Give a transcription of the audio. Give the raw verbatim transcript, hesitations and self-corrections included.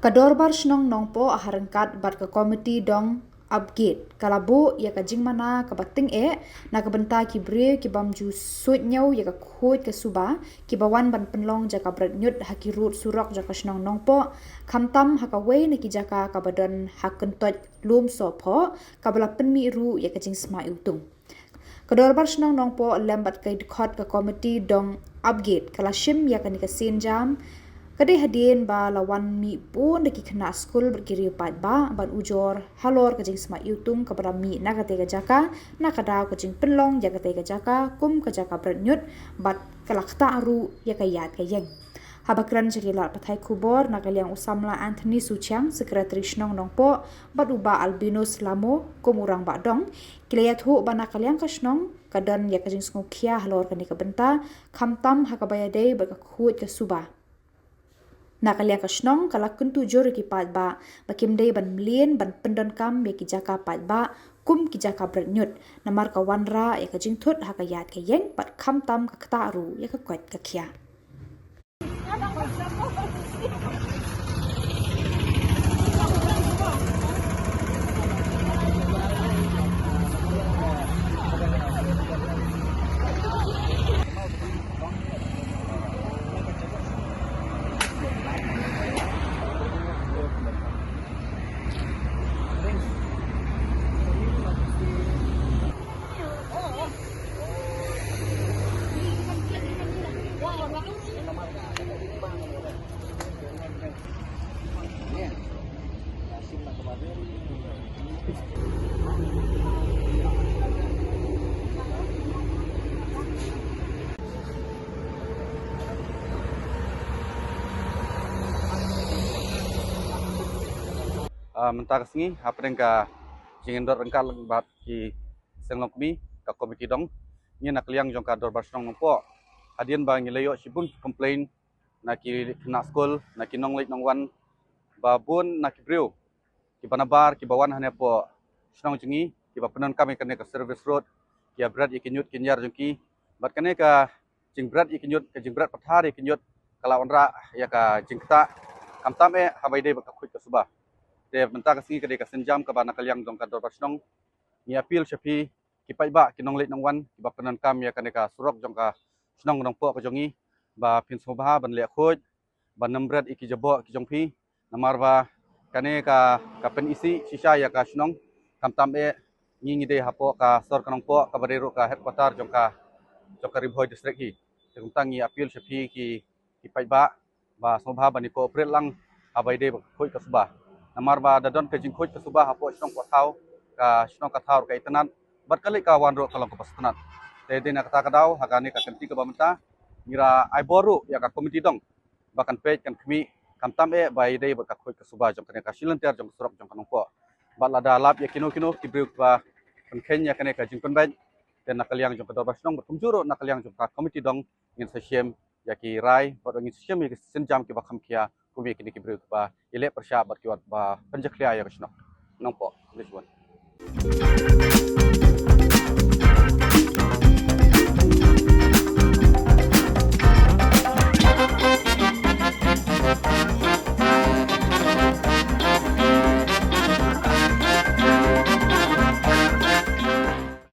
Ka Dorbar Shnong Nongpoh ha ryngkat bad ka Komiti Dong Upgate ka la buh ïa ka jingmana kaba tyngeh na ka bynta ki briew ki bym ju suidñiew ïa ka khuid ka suba, kiba wan ban pynlong jaka bret ñiut ha ki rud surok jaka shnong Nongpoh, khamtam ha kawei na ki jaka kaba don ha kyntoit lum Sohphoh, kaba la pynmih ruh ïa ka jingsma iwtung. Ka Dorbar Shnong Nongpoh lem bad ka dkhot ka Komiti Dong Upgate ka la shim ïa kane ka sienjam. Ka dei hadien ba la wan mih bun da ki khynnah skul bad ki riew paidbah ban ujor halor ka jingsma iwtung kaba la mih na katei ka jaka, na ka daw ka jingpynlong ïa katei ka jaka kum ka jaka bret ñiut, bad ka la ktah ruh ïa ka ïaid ka ïeng. Haba kren sha ki lad pathai khubor na ka liang u samla Anthony Suchiang, Secretary Shnong Nongpoh, bad u Bah Albinus Lamo kum u Rangbah Dong, ki la ïathuh ba na ka liang ka shnong ka don ïa ka jingsngewkhia halor kane ka bynta, khamtam ha kaba ïadei bad ka khuid ka suba. Na ka liang ka shnong ka la kyntu jur ïa ki paidbah ba kim dei ban mlien ban pyndonkam ïa ki jaka paidbah kum ki jaka bret ñiut, namar ka wanrah ïa ka jingthut ha ka ïaid ka ïeng bad khamtam ka ktah ruh ïa ka koit ka khiah. Ah, mynta ka sngi hapdeng ka jingïadon ryngkat bad ki seng longkmie ka Komiti Dong, ngi na ka liang jong ka Dorbar Shnong Nongpoh, hadien ba ngi la ïoh shibun ki complain na ki khynnah skul, na ki nongleit nongwan, ba bun na ki briew kiba nabar kiba wan hangne hapoh shnong jong ngi kiba pyndonkam ïa kane ka service road, ki ïa bret ïa ki ñiut ki ñiar jong ki, bad kane ka jingbret ïa ki ñiut, ka jingbret pathar ïa ki ñiut ka la wanrah ïa ka jingktah, khamtam eh haba ïadei bad ka khuid ka suba. Te mynta ka sngi ka dei ka sienjam kaba na ka liang jong ka Dorbar Shnong ngi appeal sha phi ki paidbah, ki nongleit nongwan kiba pyndonkam ïa kane ka surok jong ka shnong Nongpoh ka jong ngi, ba phin sngewbha ban leh khuid, ban ym bret ïa ki jaboh ki jong phi, namar ba kane ka, ka pynisih shisha ïa ka shnong, khamtam eh ngi, ngi dei hapoh ka sor ka Nongpoh kaba dei ruh ka headquarter jong ka, jong ka Ri Bhoi District hi. Te kumta ngi appeal sha phi ki, ki paidbah ba sngewbha ban ïa cooperate lang haba ïadei bad ka khuid ka suba. Namar ba da don ka jingkhuid ka suba hapoh shnong Pohthaw, ka shnong ka thaw ruh ka itynnad, bad ka leit ka wan ruh ka long kaba sngewtynnad. Te dei na kata ka daw ha kane ka kynti kaba mynta ngi la ai bor ruh ïa ka Komiti Dong ba kan peit kan khmih, khamtam eh ba ïadei bad ka khuid ka suba jong kane ka shilynter jong ka surok jong ka Nongpoh. Bad lada lap ïa kino kino ki briew kiba pynkheiñ ïa kane ka jingpynbeit, te na ka liang jong ka Dorbar Shnong bad kumjuh ruh na ka liang jong ka Komiti Dong ngin sa shem ïa ki rai, bad ngin sa shem ïa ki sienjam kiba kham khia kum ïa kine ki briew kiba ïaleh pyrshah bad kiba pynjakhlia ïa ka shnong Nongpoh. Khublei shibun.